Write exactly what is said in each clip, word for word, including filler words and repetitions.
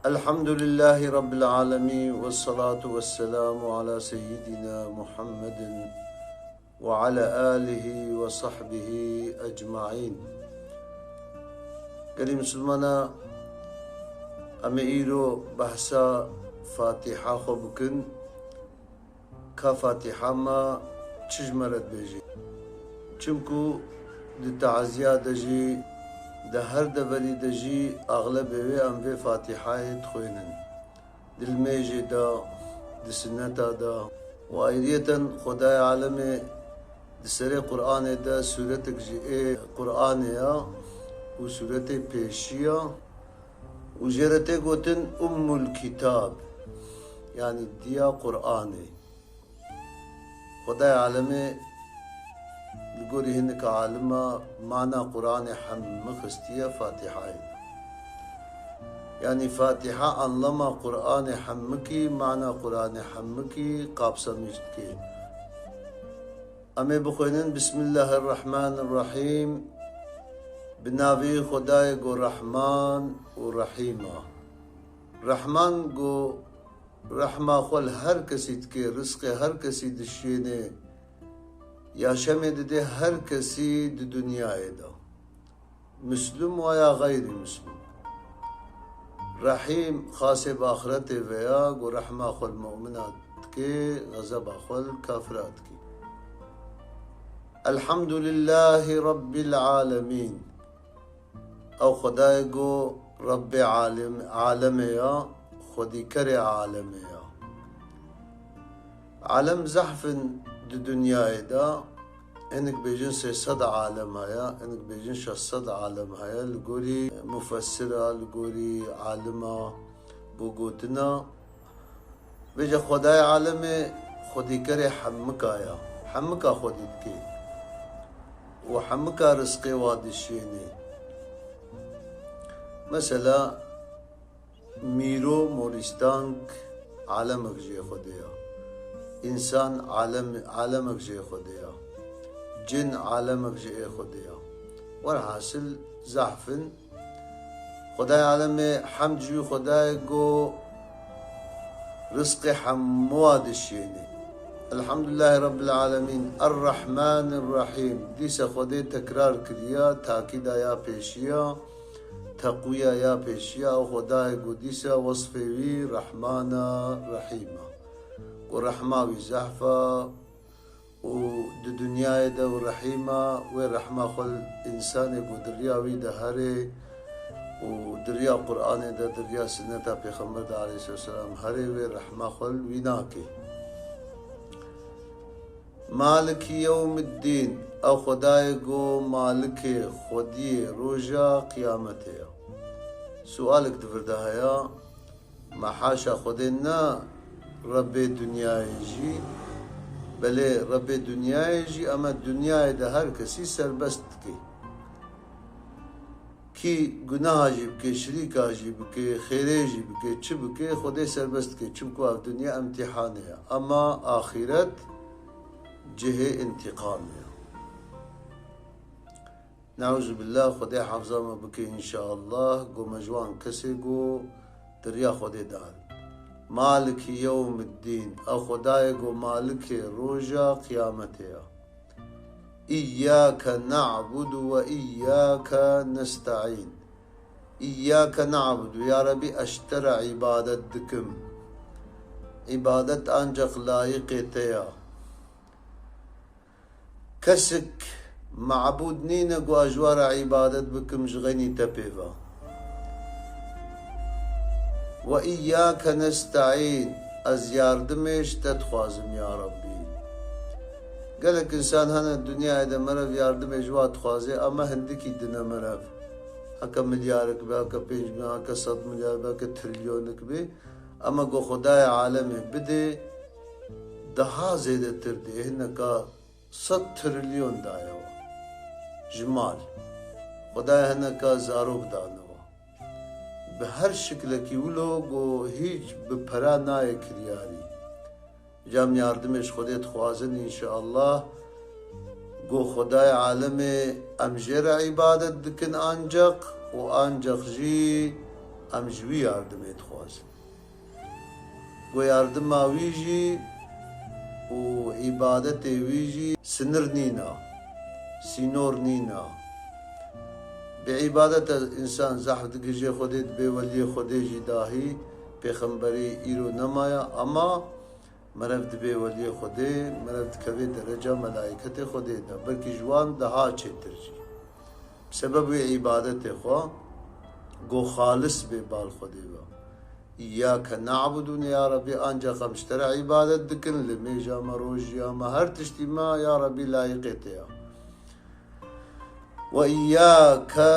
الحمد لله رب العالمين، والصلاة والسلام على سيدنا محمد وعلى آله وصحبه أجمعين. Gelî Misilmana, em ê îro behsa Fatiha xwe bikin. Ka Fatiha ma çi ji me re dibêje? Çimku di taziya de jî, di her deverî de jî axlebê wê em vê Fatihayê dixwênin. Di limêjê de, di sineta de. Û ayriyeten Xwedayê alemê di serê Qur'anê de sûretek ji ê Qur'anê ya û sûretê pêşî ya û jê re tê gotin Ummul Kitab, yanî diya Qur'anê. Xwedayê alemê li gorî hinek alima mana Qur'anê hemû xistiye Fatihayê de. Yanî Fatiha anlama Qur'anê hemikî, mana Qur'anê hemikî kapsamîş dike. Em ê bixwînin, Bismillahirrahmanirrahîm. Bi navê Xwedayê ku Rehman û Rehîm a. Rehman ku rehma xwe li her kesî dike, rizqê her kesî dişiyêne, yaşamê dide her kesî di dinyayê de. Mislûm wa ya xeyrî mislûm. Rehîm xasê bi axretê ve ya, ku rehma xwe li mumina dike, xezeba xwe li kafira dike. Elhamdulillahî Rabbil Alemîn. Ew Xwedayê ku Rebbê alem-, alemê ya, xwedîkerê alemê ya. Alem zehf in di dinyayê de, hinek bêjin sê sed alem heye, hinek bêjin şeş sed alem heye, li gorî mufessira, li gorî alima, bo gotina. Vêca Xwedayê alemê xwedîkerê hemika ya. Hemika xwedî dike. Û hemika rizqê wa dişêne. Mesela, mîro, morîstank alemek jê Xwedê ya. Însan alem-, alemek jê Xwedê ya. Cin alemek ji ê Xwedê ya. Werhasil zehf in. Xwedayê alemê, hemd ji wî Xwedayê ku rizqê hemûa dişêne. Elhamdulillahî Rabbil Alemîn, Errahmanirrahîm. Dîsa Xwedê tekrar kiriya, takîda ya pêşiya, teqwiya ya pêşiya, ew Xwedayê ku dîsa wesfê wî Rehman a, Rehîm a. Ku rehma wî zehf a, û di dinyayê de û rehîma wê rehma xwe li însanê ku di riya wî de herê û di riya Qur'anê de, di riya Sinneta Pêxember de aleyhisselam herê, wê rehma xwe li wî nake. Malikî yewmiddîn, ew Xwedayê ku malikê, xwediyê roja qiyametê ye. Sualek di vir de heye, Me haşa Xwedê ne Rebbê dinyayê jî, belê Rebbê dinyayê jî, ema dinyayê de her kesî serbest dike. Kî gunaha jî bike, şirîka jî bike, xêrê jî bike, çi bike, Xwedê serbest dike. Çimku ev dinya îmtîhanê ye. Ema axîret cihê întîqamê ye. Neûzubillah, Xwedê hefza me bike înşaallah, ku me ji wan kesê ku di riya Xwedê de in. Malikî yewmiddîn, ew Xwedayê ku malikê roja qiyametê ye. Îyyâke na'budu ve îyyâke nesta'în. Îyyâke na'budu, ya Rebî, ez ji te re îbadet dikim. Îbadet ancaq layiqê te ye. Kesik mabûd nîne ku ez ji we re îbadet bikim ji xeynî te pê ve. Ve îyyâke nesta'în, ez yardimê ji te dixwazim ya Rebbî. Gelek însan hene dinyayê de merev yardimê ji wa dixwaze, ema hindikî dine merev. Heke milyarek be, heke pênc milyar, heke sed milyar be, heke trilyonek be, ema ku Xwedayê alemê bide, daha zêdetir dê, hineka sed trilyon daye we ji mal. Xwedayê hineka zarok dane we. Bi her şiklekî wilo ku hîç bi pera nayê kiryarî. Cam yardimê ji Xwedê dixwazin înşaallah. Ku Xwedayê alemê em jê re îbadet dikin ancaq û ancaq jî Em ji wî yardimê dixwazin. Ku yardima wî jî û îbadetê wî jî sinir nîne, sînor nîne. Bi îbadete însan zehf digihîje Xwedê, dibe weliyê Xwedê jî dahî, pêxemberî îro nemaye, ama merev dibe weliyê Xwedê, merev dikeve dereca melaîketê Xwedê de. Belkî ji wan daha çêtir jî. Bi sebeb wê îbadetê xwe, ku xalis bê bal Xwedê ve. Îyyâke na'budû, ya Rebî, ancax em ji te re îbadet dikin, limêja me, rojiya me, her tiştî me, ya Rebî, layîqê te ye. Ve îyyâke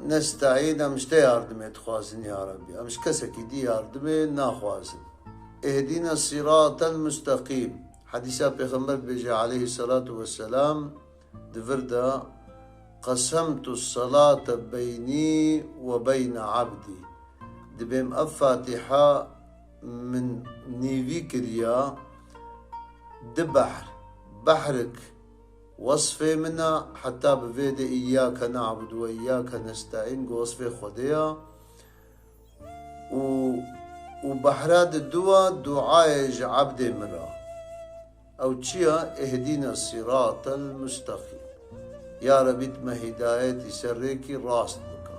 nesta'în, em ji te yardimê dixwazin, ya Rebî. Em ji kesekî dî yardimê naxwazin. Ihdîne sîratel musteqîm. Hedîsa Pêxember dibêje aleyhisselatu vesselam, di vir de, "Qesemtu salate beynî ve beyne abdî." Dibêm ev Fatiha min nîvî kiriya di behr. Behrik wesfê min e, heta bi vê de "Îyyâke na'budu ve îyyâke nesta'în" gu wesfê Xwedê ya. Û, û behra di dua duayê ji ebdê min re. Ew çi ya? "Ihdîne sîratel musteqîm." Ya Rebî, tu me hîdayetî ser rêkî rast bike.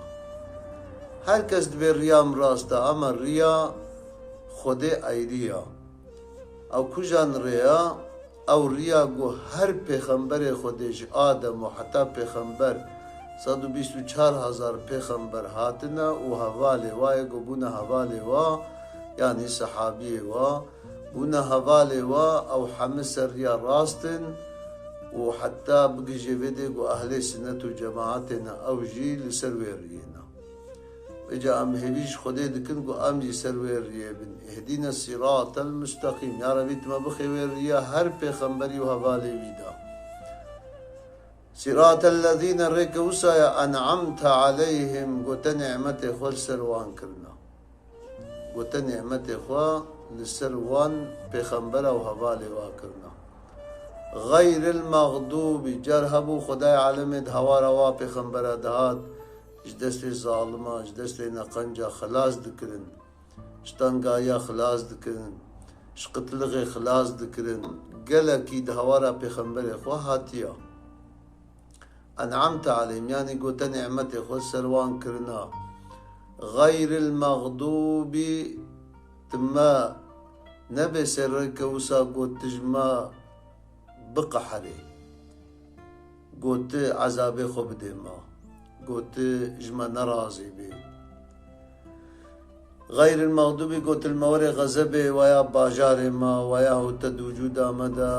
Her kes dibê riya min rast e, ama riya Xwedê eyrî ya. Ew kujan rê ya, ew riya ku her pêxemberê Xwedê ji Adem û heta pêxember, sed û bîst û çar hezar pêxember hatine û hevalê wa yê ku bûne hevalê wa, yanî sehabiyê wa, bûne hevalê wa, ew heme ser riya rast in û heta bigihîje vê dê ku ehlê sinnet û cemaetê ne, ew jî li ser wê riyê ne. Vêca em hêvî ji Xwedê dikin ku em jî ser wê riyê bin. "Ihdîne sîratel musteqîm." Ya Rebî, tu me bixê wê riya her pêxemberî û hevalê wî de. "Sîratel lezîne", rêke wisa ya, "en'amte aleyhim", ku te nîmetê xwe li ser wan kirina. Ku te nîmetê xwe li ser wan pêxembera û hevalê wa kirina. "Xeyril mexdûbî", car hebû Xwedayê alemê di hewara wa pêxembera dihat, ji destê zalima, ji destê neqenca xilas dikirin, ji tengahiya xilas dikirin, ji qitlixê xilas dikirin. Gelekî di hewara pêxemberê xwe hatiya. En'amte aleyhim, yanî ku te nîmetê xwe ser wan kirina. Xeyril mexdûbî, tu me nebê ser rêke wisa ku tu ji me biqeherê. Ku tu ezabê xwe bidê me. Ku tu ji me nerazî bî. Xeyril mexdûbî, ku tu li me werê xezebê waya bajarê me, waya hote di wicûda me de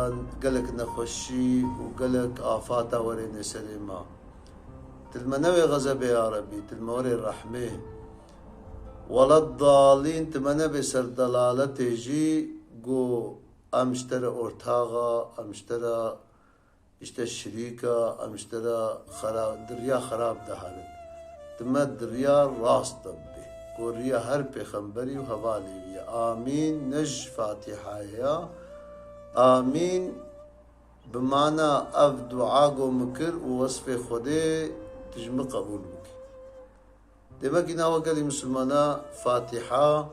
gelek nexweşî û gelek afata werêne serê me. Tu li me newê xezebê ya Rebî, tu li me werê rehmê. Weleddalîn, tu me nebê ser delaletê jî, ku em ji te re ortaxa, em ji te re Îşte şirîka, em ji te re xera-, di riya xerab de herin. Tu me di riya rast de bibê. Ku riya her pêxemberî û hevalê wî ye. Amîn, ne ji Fatîhayê ya. Amîn, bi mana ev dua ku min kir û wesfê Xwedê tu ji min qebûl bikî. Demek îna we gelî misilmana Fatiha,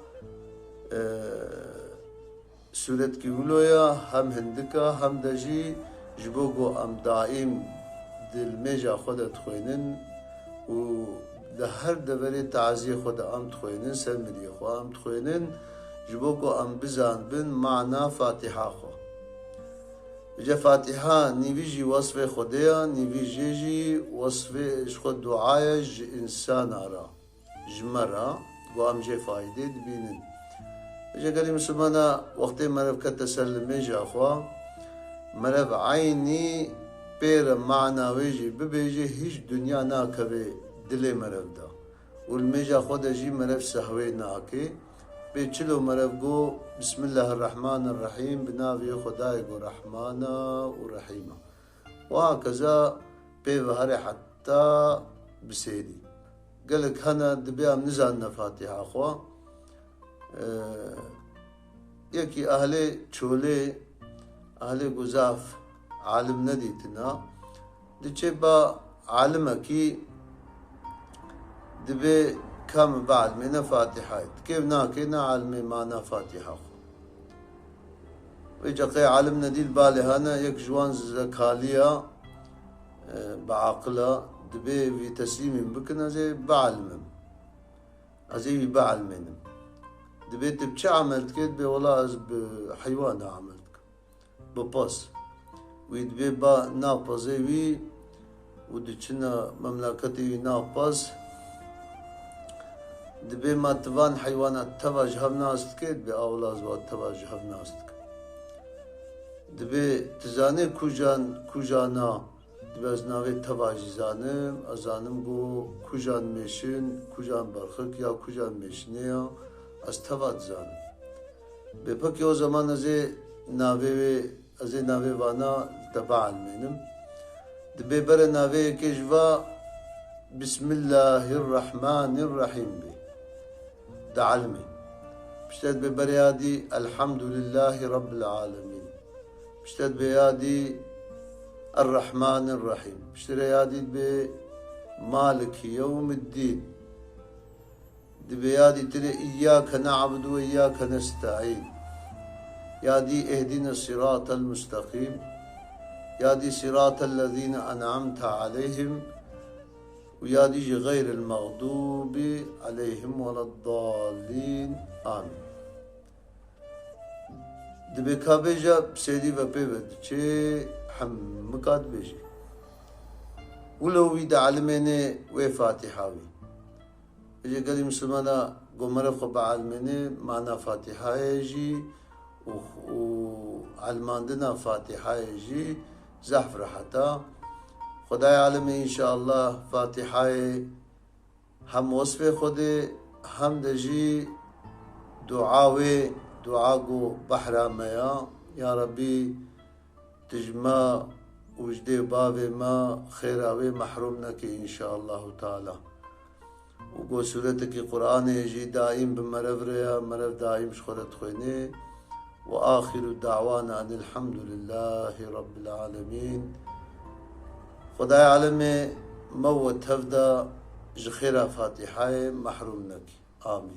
e, sûretkî wilo ya, hem hindik a, hem de jî ji bo ku em daîm di limêja xwe de dixwênin û di her deverê taziyê xwe de em dixwênin, ser miriyê xwe em dixwênin, ji bo ku em bizanbin mana Fatiha xwe. Vêca Fatiha nîvî jî wesfê Xwedê ya, nîvî jê jî wesfê ji xwe dua ye ji însana re, ji me re, ku em jê faydê dibînin. Vêca gelî misilmana wextê merev kete ser limêja xwe, merev eynî pê re mana wê jî bibêje, hîç dinya nakeve dilê merev de. Û li mêja xwe de jî merev sehwê nake. Pê çilo merev go, "Bismillahirrahmanirrahîm", bi navê Xwedayê go Rehman e û Rehîm e. Û hakeza pê ve here heta bi sêdî. Gelek hene dibê em nizanine Fatiha xwe. Ee, yekî ehlê çolê, ehlê ku zaf alim nedîtina, diçe ba alimekî, dibê Kam bielmêne Fatîhayê. Dikê bi nakê ne elmê mana Fatîha xwe. Wê ceqê elim nedîl balê hene, yek ji wan zekaliya, e, bi aqila, dibê vî teslîmî min bikin, ez ê bielmim. Ez ê wî bielmênim. Dibê tu bi çi emel dikê? Dibê wela ez bi heywan de emel dikim. Bi pez. Wî dibê ba nav pezê wî û diçine memleketê wî nav pez. Dibê ma tu van heywana teva ji hev nas dikê? Dibê a wela ez va teva ji hev nas dikim. Dibê tu zanê kujan, kujana, dibê ez navê teva jî zanim, ez zanim ku kujan mêşin, kujan berxik ya kujan mêşinê ya, ez teva dizanim. Bêpekî o zaman ez ê navê wê, ez ê navê vana te bielmênim. Dibê bere navê yekê ji va Bismillahirrahmanirrahîm bê. Dielmê. Pişte dibê bere ya dî Elhamdulillahî Rabbil Alemîn. Pişte dibê ya dî Errahmanirrahîm. Piştre ya dî dibê Maliki Yewmiddîn. Dibê ya dî tirê Îyyâke na'budu ve îyyâke nesta'în. Ya dî Ihdine siratel mustaqîm. Ya dî siratel lezîne en'amte aleyhim. Û ya dî jî Xeyril mexdûbi aleyhim veleddallîn. Amîn. Dibê ka bêje, bi sêdî ve pê ve diçê, hemika dibêjê. Wilo wî dielmênê wê Fatîha wî. Vêce gelî misilmana ku meriv xwe bielmênê, mana Fatîhayê jî û, û elmandina Fatîhayê jî zehf rehet e. Xwedayê alemê înşeallah Fatîhayê hem wesfê Xwedê, hem de jî dua wê, dua ku behra me ya. Ya Rebî, tu ji me û ji dê bavê me xêra wê mehrûm nekê înşeallahu teala. Û ku sûretekî Qur'anê jî daîm bi meriv re ya, meriv daîm ji xwe re dixwênê. Ve axiru da'wana enilhamdulillahî rabbil alemîn. Xwedayê alemê me û we tev de ji xêra Fatîhayê mehrûm nekî. Amîn.